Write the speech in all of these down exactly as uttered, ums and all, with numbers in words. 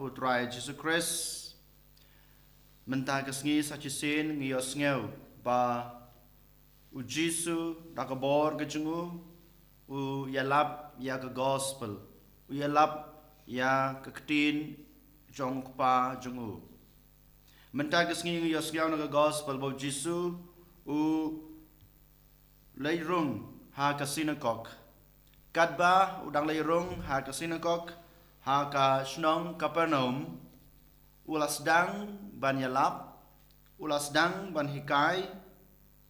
U Trai Jisu Khrist. Mynta ka sngi sa shisien ngi ïohsngew ba u Jisu da ka bor ka jong u, u ïalap ïa ka gospel, u ïalap ïa ka ktien jong u Kpa jong u. Mynta ka sngi ngi ïohsngew na ka gospel ba u Jisu u leit rung ha ka synagog. Katba u dang leit rung ha ka synagog ha ka shnong Kapernaum, u la sdang ban ïalap, u la sdang ban hikai,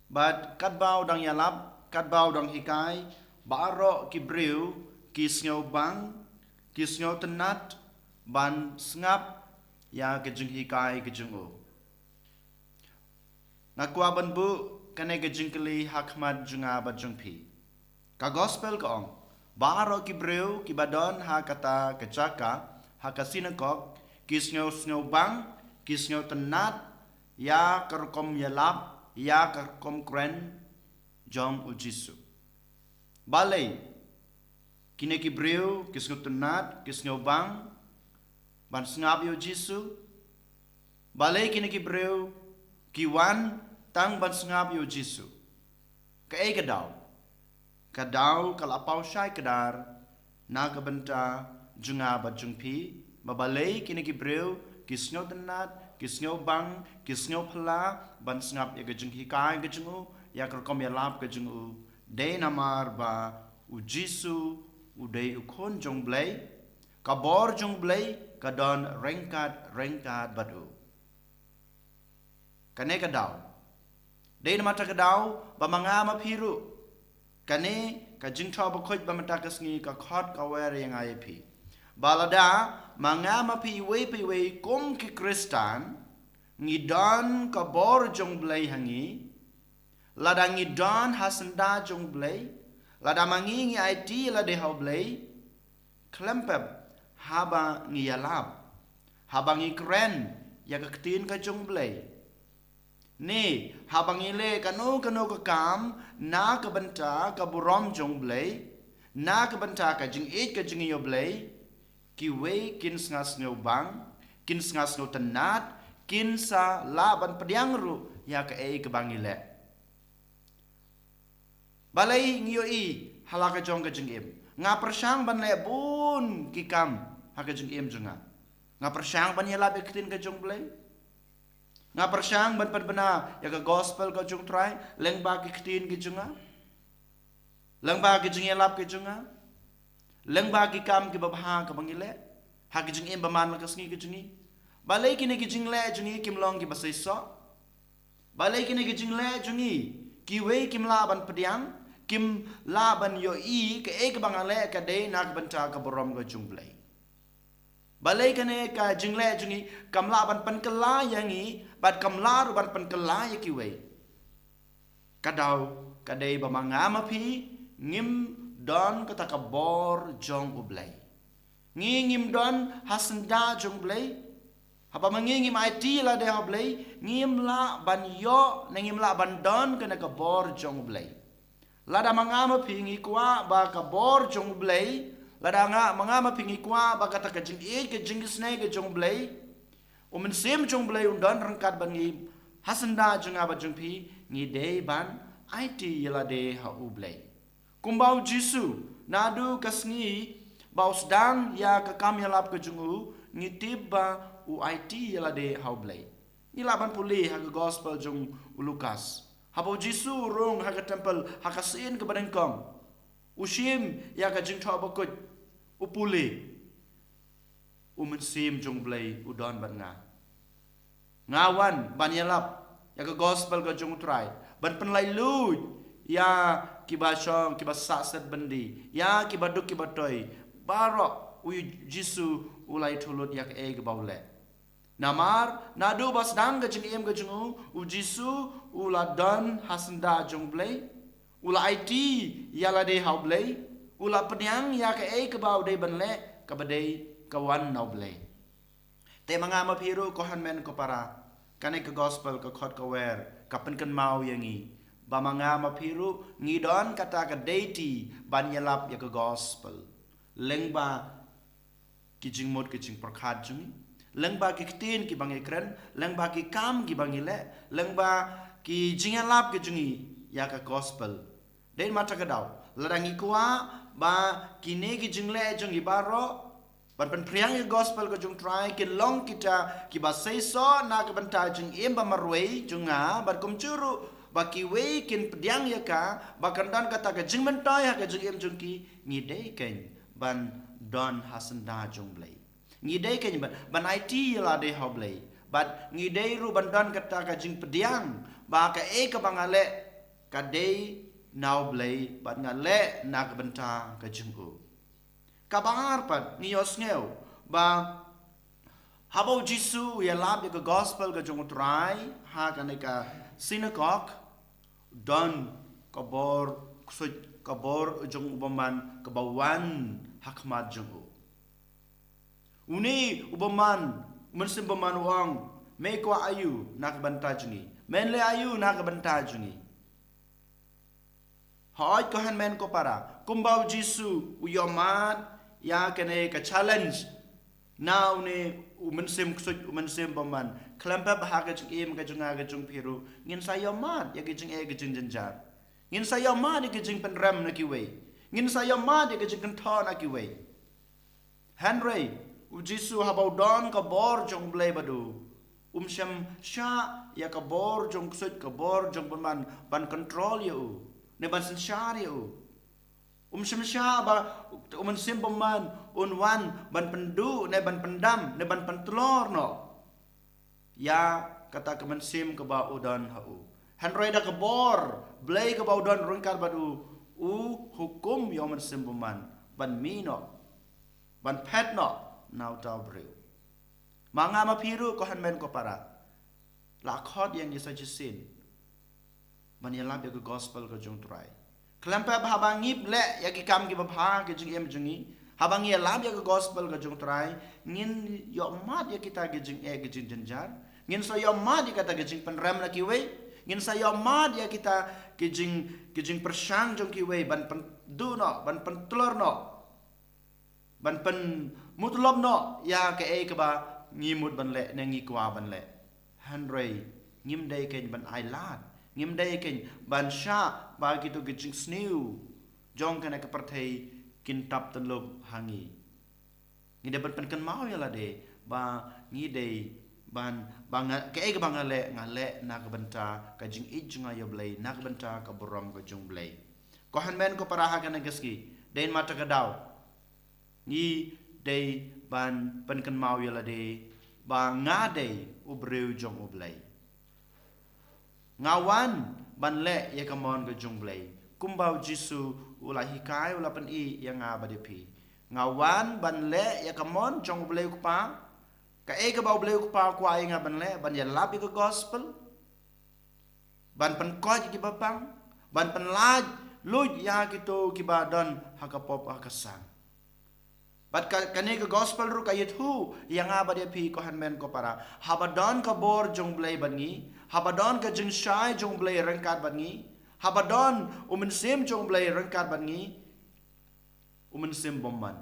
bad katba u dang ïalap, katba u dang hikai, baroh ki briew ki sngewbang, ki sngewtynnat ban sngap ïa ka jinghikai ka jong u. Nga kwah ban buh kane ka jingkylli ha khmat jong nga bad jong phi. Ka gospel ka ong, baroh ki briew kiba don ha kata ka jaka, ha ka synagog, ki sngew sngewbang, ki sngewtynnat ïa ka rukom ïalap, ïa ka rukom kren jong u Jisu. Balei kine ki briew ki sngewtynnat, ki sngewbang ban sngap ïa u Jisu? Balei kine ki briew ki wan tang ban sngap ïa u Jisu? Kaei ka daw? Ka daw ka la paw shai kdar na ka bynta jong nga bad jong phi, ba balei kine ki briew ki sngewtynnat, ki sngewbang, ki sngewphylla ban sngap ïa ka jinghikai ka jong u, ïa ka rukom ïalap ka jong u. Dei namar ba u Jisu u dei u Khun jong u Blei, ka bor jong u Blei ka don ryngkat ryngkat bad u. Kane ka daw. Dei namar kata ka daw ba ma nga ma phi ruh, kane ka jingthoh bakhuid ba mynta ka sngi ka khot ka wer ïa nga ïa phi, ba lada ma nga ma phi iwei pa iwei kum ki Khristan ngi don ka bor jong u Blei ha ngi, lada ngi don ha syndah jong u Blei, lada ma ngi ngi aiti ïalade ha u Blei, khlem pep haba ngi ïalap, haba ngi kren ïa ka ktien ka jong u Blei, ne haba ngi leh kano kano ka kam na ka bynta ka burom jong u Blei, na ka bynta ka jingïeit ka jong ngi ïa u Blei, kiwei kin sa sngewbang, kin sa sngewtynnat, kin sa lah ban pdiang ruh ïa kaei kaba ngi leh. Balei ngi ïohi ha la ka jong ka jingim? Nga pyrshang ban leh bun ki kam ha ka jingim jong nga. Nga pyrshang ban ïalap ïa ka ktien ka jong u Blei. Nga pyrshang ban pynbna ïa ka gospel ka jong u Trai lyngba ki ktien ki jong nga, lyngba ki jingïalap ki jong nga, lyngba ki kam kiba bha kaba ngi leh ha ka jingim ba man la ka sngi ka jong ngi. Balei kine ki jingleh jong ngi kim long kiba seisoh? Balei kine ki jingleh jong ngi kiwei kim lah ban pdiang, kim lah ban ïohi kaei kaba nga leh ka dei na ka bynta ka burom ka jong u Blei? Balei kane ka jingleh jong ngi kam lah ban pynkylla ïa ngi, bad kam lah ruh ban pynkylla ïa kiwei? Ka daw ka dei ba ma nga ma phi ngim don kata ka bor jong u Blei. Ngi ngim don ha syndah jong u Blei. Haba ma ngi ngim aiti ïalade ha u Blei, ngim lah ban ïoh ne ngim lah ban don kane ka bor jong u Blei. Lada ma nga ma phi ngi kwah ba ka bor jong u Blei, lada nga ma nga ma phi ngi kwah ba kata ka jingïeit ka jingisynei ka jong u Blei, u Mynsiem jong u Blei un don ryngkat bad ngi, ha syndah jong nga bad jong phi, ngi dei ban aiti ïalade ha u Blei. Kumba u Jisu, naduh ka sngi ba u sdang ïa ka kam ïalap ka jong u, ngi tip ba u aiti ïalade ha u Blei. Ngi lah ban pule ha ka gospel jong u Lukas. Haba u Jisu u rung ha ka templ ha ka sien kaba nyngkong, u shim ïa ka jingthoh bakhuid, u pule. U Mynsiem jong u Blei u don bad nga. Nga wan ban ïalap ïa ka gospel ka jong u Trai, ban pynlait luid ïa kiba shong, kiba sah set byndi, ïa kiba duk kiba toi. Baroh u Jisu u la ïathuh lut ïa kaei kaba u leh. Namar naduh ba sdang ka jingim ka jong u, u Jisu u la don ha syndah jong u Blei, u la aiti ïalade ha u Blei, u la pdiang ïa kaei kaba u dei ban leh, kaba dei ka wan na u Blei. Te ma nga ma phi ruh ko hynmen ko para, kane ka gospel ka khot ka wer ka pynkynmaw ïa ngi ba ma nga ma phi ruh ngi don kata ka deiti ban ïalap ïa ka gospel lyngba ki jingmut ki jingpyrkhat jong ngi, lyngba ki ktien kiba ngi kren, lyngba ki kam kiba ngi leh, lyngba ki jingïalap ki jong ngi ïa ka gospel. Dei namar kata ka daw, lada ngi kwah ba kine ki jingleh jong ngi baroh ban pynphriang ïa ka gospel ka jong U Trai kin long kita kiba seisoh na ka bynta jingim ba marwei jong nga, bad kumjuh ruh ba kiwei kin pdiang ïa ka, ba kan don kata ka jingmyntoi ha ka jingim jong ki, ngi dei kein ban don ha syndah jong U Blei. Ngi dei kein ban, ban aiti ïa lade ha U Blei. Bad ngi dei ruh ban don kata ka jingpdiang ba kaei kaba nga leh ka dei na U Blei bad nga leh na ka bynta ka jong u. Kaba ar pat, ngi ïohsngew ba haba U Jisu u ïalap ïa ka gospel ka jong U Trai ha kane ka synagog, don ka bor ksuid, ka bor jong u bymman kaba wan ha khmat jong u. Une u bymman, u mynsiem bymman u ong, "Me kwah aïu na ka bynta jong ngi? Men leh aïu na ka bynta jong ngi?" Hooid ko hynmen ko para, kumba U Jisu u ïohmad ïa kane ka challenge na une u mynsiem ksuid, u mynsiem bymman, khlem pep ha ka jingim ka jong nga ka jong phi ruh, ngin sa ïohmad ïa ka jingeh ka jingjynjar. Ngin sa ïohmad ïa ka jingpynrem na kiwei. Ngin sa ïohmad ïa ka jingkynthoh na kiwei. Hynrei U Jisu haba u don ka bor jong U Blei bad u, um shym shah ïa ka bor jong ksuid, ka bor jong bymman ban control ïa u, ne ban synshar ïa u. Um shym shah ba u mynsiem bymman un wan ban pynduh, ne ban pyndam, ne ban pyntlor noh ïa kata ka mynsiem kaba u don ha u. Hynrei da ka bor Blei kaba u don ryngkat bad u, u hukum ïa u mynsiem bymman ban mih noh, ban phet noh na uta u briew. Ma nga ma phi ruh ko hynmen ko para, la khot ïa ngi sa shisien ban ïalap ïa ka gospel ka jong U Trai. Khlem pep haba ngi leh ïa ki kam kiba bha ha ka jingim jong ngi, haba ngi ïalap ïa ka gospel ka jong U Trai, ngin ïohmad ïa kita ki jingeh ki jingjynjar. Ngin sa ïohmad ïa kata ki jingpynrem na kiwei. Ngin sa ïohmad ïa kita ki jing, ki jingpyrshang jong kiwei ban pynduh noh, ban pyntlor noh, ban pynmutlop noh ïa kaei kaba ngi mut ban leh ne ngi kwah ban leh. Hynrei ngim dei kein ban ailad, ngim dei kein ban shah ba kito ki jingsniew jong kane ka pyrthei kin tap tyllup ha ngi. Ngi dei ban pynkynmaw ïa lade ba ngi dei ban, ba nga, kaei kaba nga leh, nga leh na ka bynta ka jingïeit jong nga ïa U Blei, na ka bynta ka burom ka jong U Blei. Ko hynmen ko para, ha kane ka sngi, dei namar kata ka daw ngi dei ban pynkynmaw ïa lade ba nga dei u briew jong U Blei. Nga wan ban leh ïa ka mon ka jong U Blei. Kumba U Jisu u la hikai, u la pyni ïa nga bad ïa phi. Nga wan ban leh ïa ka mon jong U Blei U Kpa. Kaei kaba U Blei U Kpa u kwah ïa nga ban leh, ban ïalap ïa ka gospel, ban pynkoit ïa kiba pang, ban pynlait luid ïa kito kiba don ha ka pop ha ka sang. Bad ka, kane ka gospel ruh ka ïathuh ïa nga bad ïa phi, ko hynmen ko para, haba don ka bor jong U Blei bad ngi, haba don ka jingshai jong U Blei ryngkat bad ngi, haba don u mynsiem jong U Blei ryngkat bad ngi, u mynsiem bymman,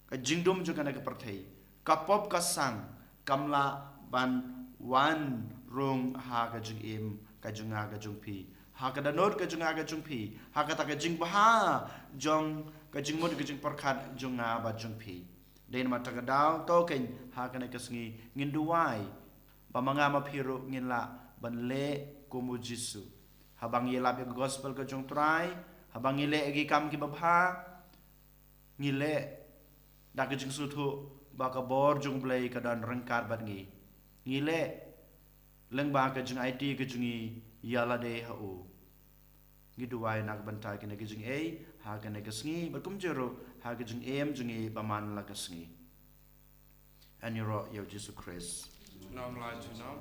ka jingdum jong kane ka pyrthei, ka pop ka sang, kam lah ban wan rung ha ka jingim ka jong nga ka jong phi, ha ka dohnud ka jong nga ka jong phi, ha kata ka jingbha jong ka jingmut ka jingpyrkhat jong nga bad jong phi. Dei namar kata ka daw, to kein, ha kane ka sngi ngin duwai ba ma nga ma phi ruh ngin lah ban leh kum U Jisu. Haba ngi ïalap ïa ka gospel ka jong U Trai, haba ngi leh ïa ki kam kiba bha, ngi leh da ka jingsngewthuh ba ka bor jong U Blei ka don ryngkat bad ngi. Ngi leh lyngba ka jingaiti ka jong ngi ïa lade ha u. Ngi duwai na ka bynta kine ki jingeh ha kane ka sngi, bad kumjuh ruh ha ka jingim jong ngi ba man la ka sngi. Ïaroh ïa U Jisu Khrist. Junom la junom.